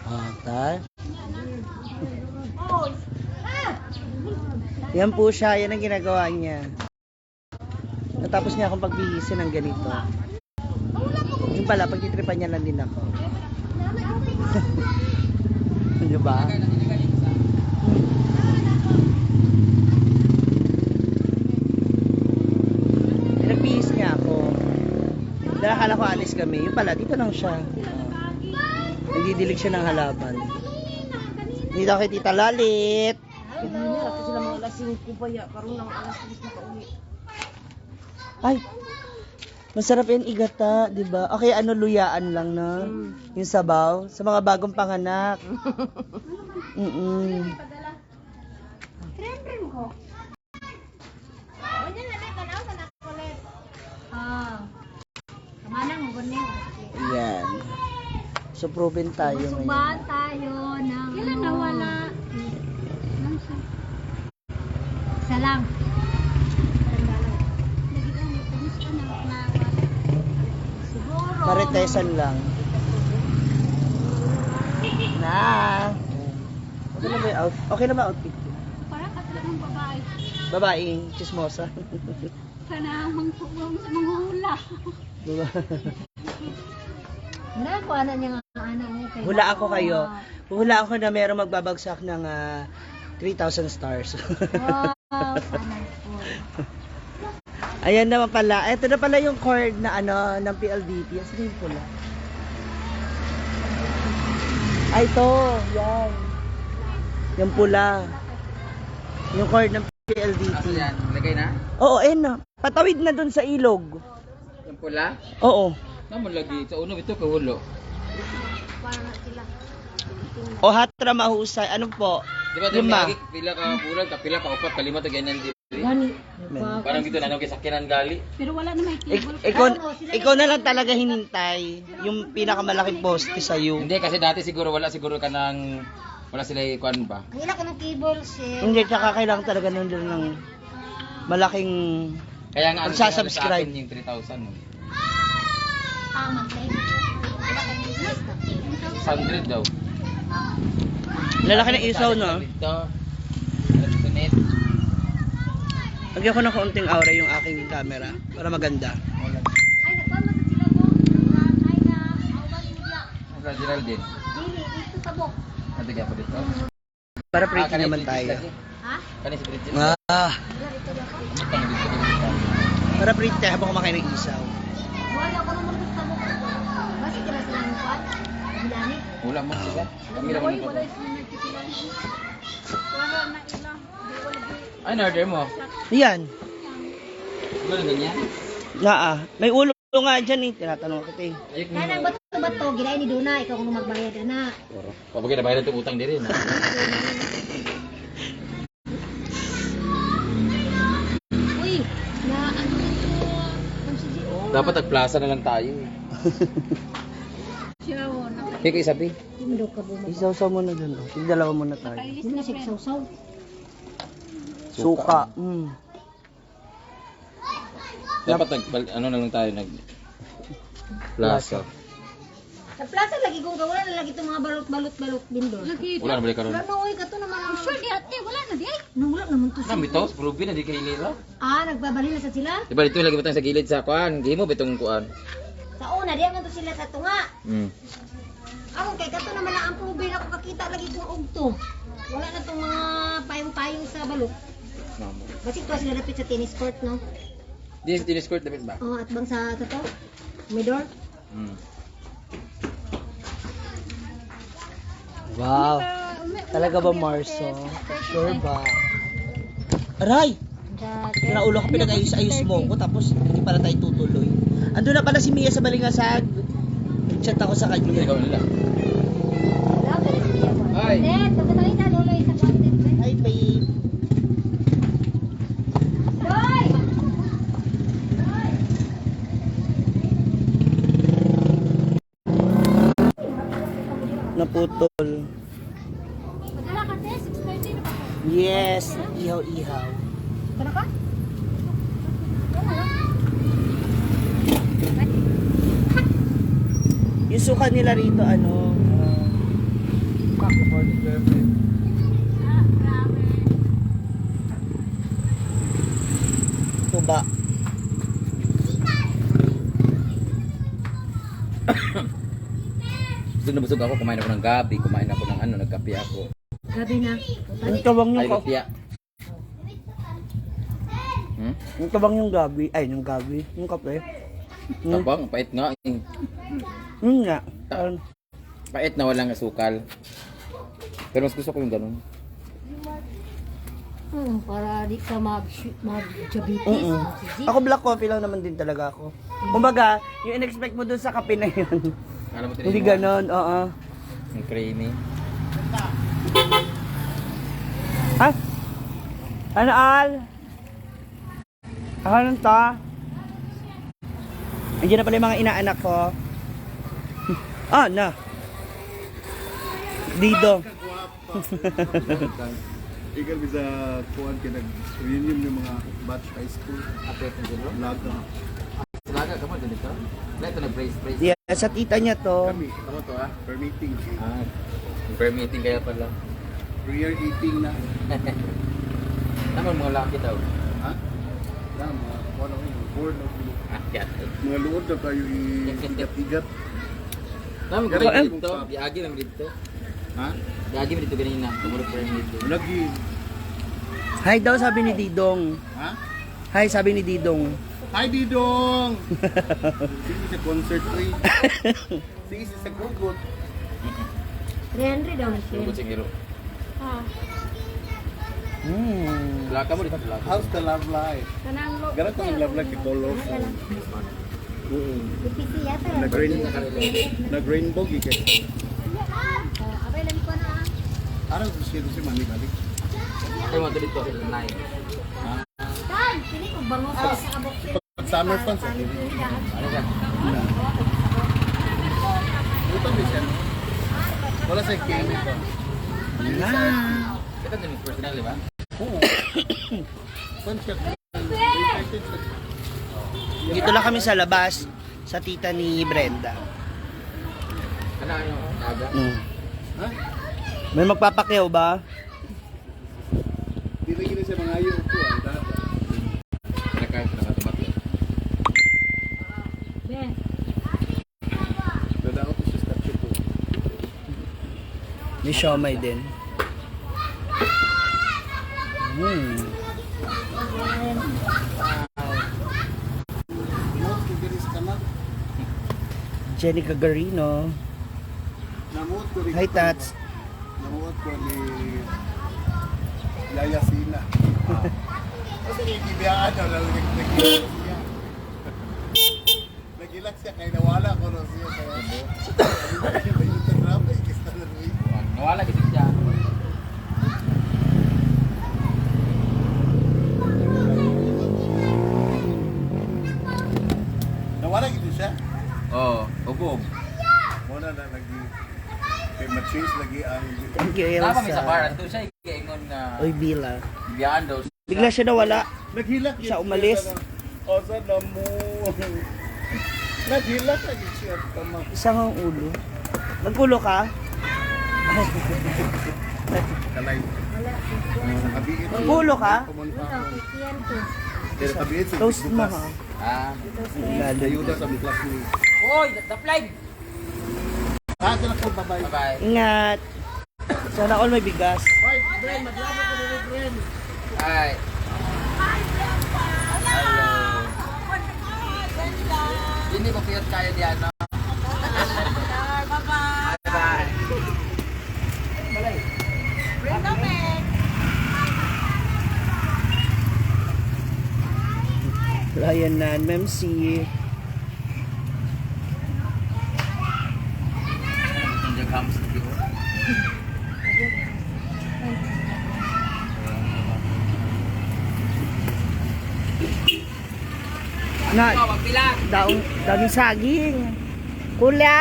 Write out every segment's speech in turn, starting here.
Ah, ta. Yan po siya, yan ang ginagawa niya. Natapos niya akong pagbihisin ng ganito. Yung pala, pagtitripan niya lang din ako. Di ba? Pinagbihis niya ako. Dahil akala ko alis kami. Yung pala, dito lang siya. Oh. Nagdidilig siya ng halaman. Dito kay Tita Lalit. Kanina, kasi sila mga alas 5 pa ya. Karoon ng alas 3 na kauwi. Ay, masarap yan igata, di ba? Okay, ano, luyaan lang, no? Yung sabaw. Sa mga bagong panganak. Mm-mm. Ah. Kamanang mo niya. Ayan. So, proven tayo ngayon. Suban tayo ng Kailan nawala? Isa lang. Siguro. Maritesan lang. Na! Okay na ba yung out? Okay na ba outfit ko? Parang katulad ng babae. Babaeng chismosa. Kana manghuhula. Wala ko ana niya nga ana mo kay. Hula ako kayo. Hula ako na merong magbabagsak ng 3,000 stars. Wow, sana all. Ayan naman pala. Ito na pala yung cord na ano ng PLDT. Asan yung pula? Ay, ito. Yan. Yung pula. Yung cord ng PLDT. Aso yan, lagay na? Oo, ayun na. Patawid na dun sa ilog. Yung pula? Oo. Namo lagi sa uno ito kahulo. O hatra mahusay. Ano po? Di ba Lima. lagi pila ka bulan, kapila ka upat, kalima to ganyan diri. Gani. Parang dito na kay sakyanan gali. Pero wala na may cable. Ikaw na lang talaga hinintay yung pinakamalaking poste sa'yo. Hindi kasi dati siguro wala siguro ka ng wala sila kuan ba. Ang ila ko ng cable share. Hindi, tsaka kailangan talaga nun dun ng malaking. Kaya nga ano Magsasubscribe. sa akin yung 3,000. Eh. Tama. Wala ka ng 600 daw. Lalaki ng isaw, no? Dito. Dito net. Lagyan ko ng kaunting aura yung aking camera para maganda. Ay, nagkuhan man sa sila ko. Ay na, awang niya. Sa Geraldine. Dili, dito sa bok. Natigyan ko dito. Para pretty kanay naman Bridges tayo. lagi. Ha? Kanay si Bridget. Ah, Wala dito ako. Butang dito dito. para pretty tayo habang kumakain ng isaw. Wala ko naman sa bok. Basi kila sila ng kuan. Bilani. Wala mo sila. Kami ra man Wala sila nagtitilan. Wala na ila. Di wala di. Ay, na-order mo. Yan. Wala ganyan. Naa. May ulo nga dyan eh. Tinatanong kita eh. Ayok mo. Kanang bato-bato gilay ni Duna ikaw kung magbayad ana. Pabagay na bayaran itong utang diri na. Uy, na ano ito? Ang si Gio. Dapat nagplaza na lang tayo. eh. Siya oh, na. Kaya kay sabi. Hindi ka bumaba. Isaw-saw muna dun. Oh. Tig dalawa muna tayo. Hindi na siya sausaw. Suka. Mm. Dapat nag ano na lang tayo nag plaza. Sa plaza lagi kong wala na lagi itong mga balot-balot-balot bindor. Lagi. Wala na balik karon. Wala na oy kato naman ang Sure di ate, wala na di ay. Nang wala naman to. Na bitaw, probe na di kay Lila. Ah, nagbabalin na sa sila? Di ba dito lagi batang sa gilid sa kuan, gihimo bitong kuan. Sa una di man to sila sa tunga. Ako kay kato naman lang ang probe ako kakita lagi kong ugto. Wala na tong mga payong-payong sa balot. Namo. Basig to sila dapit sa tennis court, no? Di sa tennis court dapat ba? Oh, at bang sa to? Midor? Wow. Talaga ba, Marso? Sure ba? Aray! Naulo ko pinag-ayos-ayos mo ko tapos hindi pala tayo tutuloy. Andun na pala si Mia sa Balingasag. Nag-chat ako sa kanya. Ikaw nila. Wala ka rin siya. Ay. Net, pagkatawin sa loloy sa content. Hi, babe. Hoy! Naputol. Padala ka, te. 6:30 na ba? Yes, ihaw-ihaw. Tara ka? Yung suka nila rito, ano, Supporting girlfriend. Tuba. Busog na busog ako, kumain ako ng gabi, kumain ako ng ano, nagkape ako. Gabi na. Ang tabang yung Ay, lumpia. Hmm? Yung tabang yung gabi. Ay, yung gabi. Yung kape. Tabang, pait nga eh. Yun nga. Parang- Pait na walang asukal. Pero mas gusto ko yung ganun. Para di ka mag-diabetes. Ako black coffee lang naman din talaga ako. Kumbaga, yung in-expect mo dun sa kape na yun. Alam mo, Hindi ganon, oo. Yung creamy. Ha? Ano, Al? Ano ta? Andiyan na pala yung mga inaanak ko. Ah, na. Dido. Ikaw bisa kuan kay nag-reunion ng mga batch high school. Apet na sila. Laga. Selaga ka mo dito. Wala ito nag-brace brace. Yeah, sa tita niya to. Kami, Tama to ah. per meeting. Ah, per meeting kaya pala. Rear eating na. Tama mga laki daw. Ha? Na, mga kuan ako, mga board of Ah, yan. mga luod na tayo igat-igat. Tama Pero, ko eh, dito. Biagi man dito. Ha? Biagi man dito ganina. Tumulog per meeting. Lagi. Hi daw, sabi ni Didong. Ha? Hi, sabi ni Didong. Hi, Didong! Sige sa concert ko eh. Sige sa Gugot. 300 daw na siya. Tugod siguro. Ah, Laka mo dito laka. How's the love life? kanang lo. Ganun ko ang love life kay colorful. Oo. DPC yata. Nag-rainbow gigit. Oh, abay lang ko na. Ah. Araw ko siya si Mami balik. Ay mo dito nine. Tan, pili ko bango sa sa kabok sila. Pag summer fun sa akin. Ano ka? Butan din siya. No? Wala sa keme ba? Na. Kita din personal, di ba? Oo. Fun siya. Excited siya. Dito lang kami sa labas sa tita ni Brenda. Ano ano? Aga. Ha? May magpapakyaw ba? Di na gina siya mga ayaw ko. Ang dada. Naka nakatumat. Ben, Dada ako siya statue ko. May siomay din. Namuot ko giris ka na. Jenica Garino. Namuot ko rin. Hi, Tats. Namuot ko ni Yaya Sina. Kasi gibiyaan na lang nagilak siya. Nagilak siya kay nawala ko no siya kaya. Sabi ko, grabe, kista na rin. Nawala gid siya. Nawala gid siya. Oh, ubog. Muna na lagi kay ma-change lagi ang Thank you, Tama mi sa bar Elsa. ato siya giingon nga Oy, Bila. biyaan daw. Siya. Bigla siya nawala. Naghilak Siya umalis. Osa na mo. Naghilak lagi siya tama. Isang ang ulo. Nagkulo ka? Kalay. wala. Nakabiit. Nagkulo ka? Kiyan ko. Pero kabiit sa Toast mo ha. Ah. Lalo. Ayuda sa mga class ni. Oy, the flag. Ah, sila ko bye-bye. Bye-bye. Ingat. Sana all may bigas. Bye, Bren. Maglaro ko ni Bren. Hi. Hello. Hindi ko piyot kayo diyan, no? Bye-bye. Bye-bye. Ryan Nan, Memsi. Nandiyan kams dito. Na, Oh, magbilang. daong, daming saging. Kulya!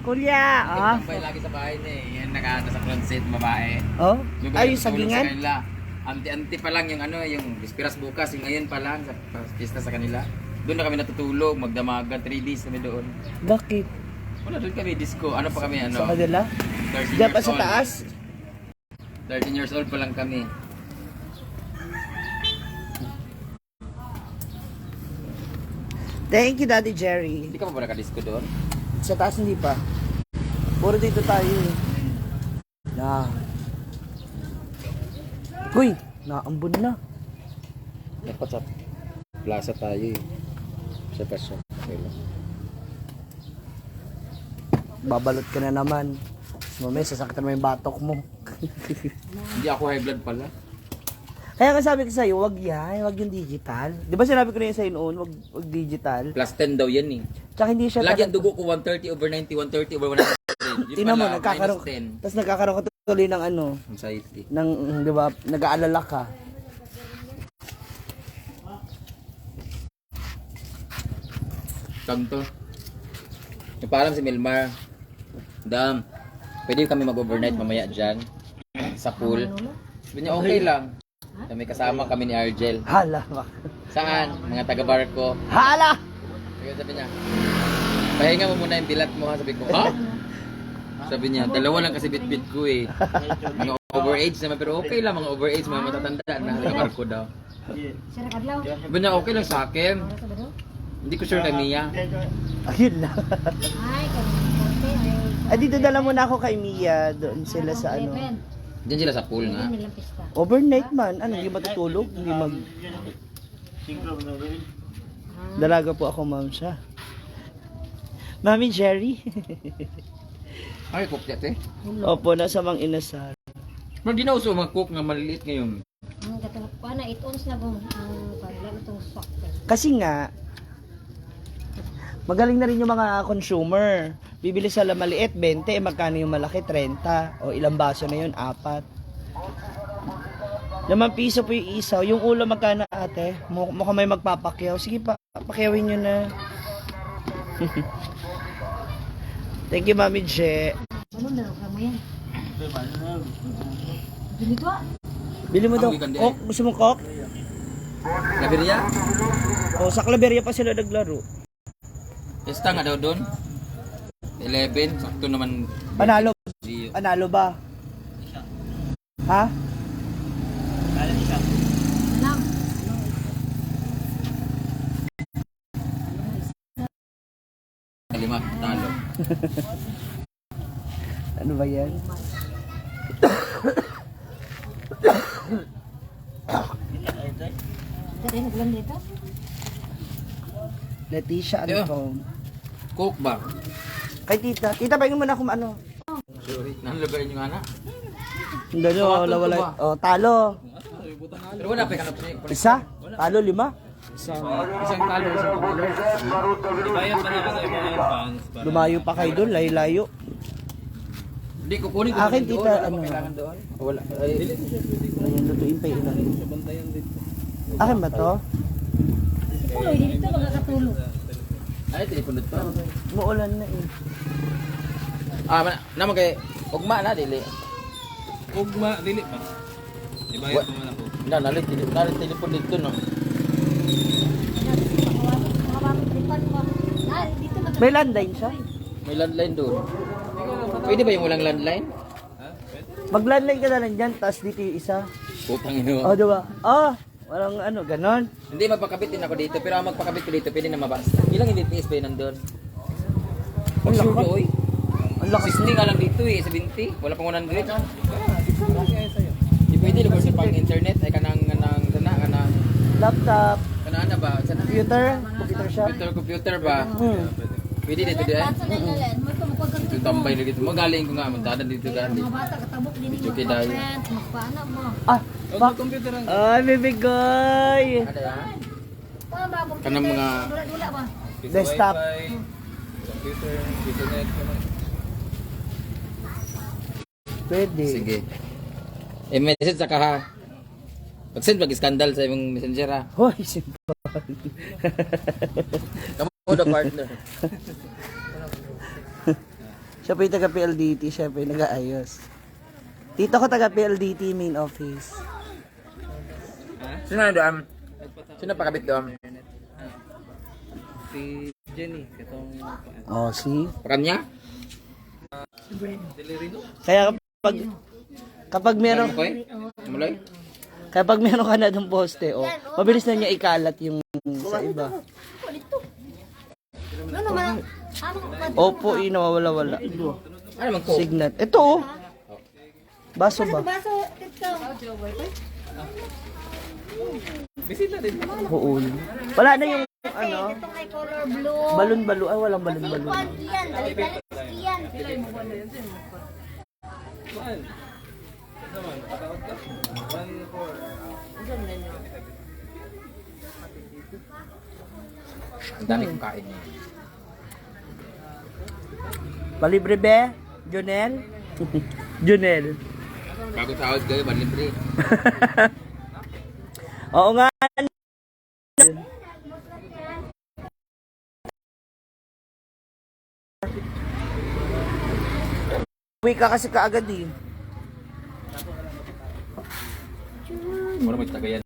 Kulya! Ah. Tambay lagi sa bahay niya eh. Yan naka sa closet babae. Oh? Yung Ay, yung natutulog sa sagingan? kanila. Anti-anti pa lang yung ano, yung Bispiras bukas, yung ngayon pa lang sa pista sa kanila. Doon na kami natutulog, magdamagan, 3 days kami doon. Bakit? Wala doon kami disco. Ano pa kami ano? Sa kanila? 13 Diyan pa years sa old. taas. 13 years old pa lang kami. Thank you, Daddy Jerry. Hindi ka pa ba nakadisco doon? Sa taas hindi pa. Puro dito tayo eh. Na. Uy, naambon na. Dapat sa plaza tayo eh. Sa pasyon. Okay lang. Babalot ka na naman. Tapos mamaya, sasaktan mo yung batok mo. Hindi ako high blood pala. Kaya nga sabi ko sa'yo, wag yan, wag yung digital. Di ba sinabi ko na yun sa'yo noon, wag digital. Plus 10 daw yan eh. Tsaka hindi siya Lagi ang dugo ko 130 over 90, 130 over 100. Yun Tingnan mo, pala, nagkakaroon. minus Tapos nagkakaroon ka tuloy ng ano, 10. Anxiety. ng, di ba, nag-aalala ka. Kanto. Yung paalam si Milmar. Dam, pwede kami mag-overnight mamaya dyan. Sa pool. Sabi niya, okay lang. Kami kasama kami ni Argel. Hala. Saan? Mga taga-barko. Hala! Sabi sabi niya, pahinga mo muna yung bilat mo ha. Sabi ko, ha? Sabi niya, dalawa lang kasi bitbit ko eh. Mga overage naman, pero okay lang, mga overage, mga matatanda na taga-barko daw. Sira kadlaw. Sabi niya, okay lang sa akin. Oras ba do? Hindi ko sure kay Mia. Ayun lang. Ay, kami Ah, dito dala muna ako kay Mia. Doon sila sa ano. Diyan sila sa pool nga. Nilang pista. Overnight man. Ano, hindi matutulog? Hindi mag... Dalaga po ako, ma'am siya. Mami Jerry. Ay, cook dyan eh. Opo, nasa Mang Inasal. Pero di na uso mga cook nga maliliit ngayon. Ang katulog pa na 8 ounce na gong ang kanila itong soft. Kasi nga, magaling na rin yung mga consumer. Bibili sa la maliit, 20, eh, magkano yung malaki, 30. O ilang baso na yun, apat. 5 piso po yung isaw. Yung ulo magkano ate? Mukhang may magpapakyaw. Sige pa, pakyawin nyo na. Thank you, Mami Je. Ano na ka mo yan? Dili to. ah. Bili mo daw Amoy kandi coke. Gusto mo coke? Labiria? O, sa Claveria pa sila naglaro. Esta nga daw doon. 11, sakto naman. Panalo. Gio. Panalo ba? Ha? Alam. Lima, talo. Ano ba yan? Dito naglan dito. Leticia Yo. Anton. Coke ba? Kay tita. Tita, pahingin mo na kung ano. Sorry. Nanlugarin yung anak. Hindi, no, wala, wala. Oh, talo. Pero wala pa yung kanap. Isa? Talo, lima? Isang talo, isang talo. Lumayo pa kayo doon, layo-layo. Hindi, kukunin ko Akin, naman doon. tita, Wala ano? pa kailangan doon. Wala. Ay, Ayan, lutuin pa yung ilan. Akin ba to? Si Puloy dito makakatulog. Ay, telepon dito. Muulan na eh. Ah, naman kay ugma na dili. Ugma, dili ba? Ibayad pa man ako. Na nalit nalit telepon dito no. May landline siya? May landline doon. Pwede ba yung walang landline? Mag-landline ka na lang dyan, tapos dito yung isa. Putang ina. Oh, diba? Oh, walang ano, ganon. Hindi magpakabit din ako dito, pero ang magpakabit ko dito pwede na mabas. Ilang Mbps ba yun nandun? Ang Sure, lakas. oy. Ang lakas. 60 nga lang dito eh, 70. Wala pang 100. Hindi pwede lugar sa pang internet ay kanang kanang sana kanang Laptop, kanang ano ba? Sana computer, computer shop. computer computer ba? Pwede dito di ay. Dito tambay lagi dito. Magaling ko nga magdada dito gani. Mga bata katabok din Medyo kidayo. magpaana mo. Ah, Ugma computer ang ay, baby guy. Ada ya? Kuan ba computer? Kanang mga- dula-dula ba? Desktop. Wifi, computer, internet, kanang. Pwede. Sige. Eh, message sa ka ha. Pag-send pag-scandal sa imong messenger ha. Hoy, simple. Kamu do partner. Siya po yung taga PLDT, siya po yung nag-aayos. Tito ko taga PLDT main office. Sino na doon? Sino pakabit doon? Si Jenny, katong Oh, see? Pakam niya? Kaya kapag kapag meron Okay? Tumuloy? kapag meron ka na ng poste, oh, mabilis na niya ikalat yung sa iba. Ano man? Anong Opo, eh, nawawala-wala. Ano man ko? Signal. Ito oh. Baso ba? Baso ito. Oo. Wala na yung ano, Itong may color blue. balon-balon. Ay, walang balon-balon. Kuan iyan, dali-dali iyan. Ang dami kong kain niya. Palibre be? Jonel? Jonel. Bago sahod kayo, libre. Oo nga. Uwi ka kasi kaagad eh. Mura magtagayan.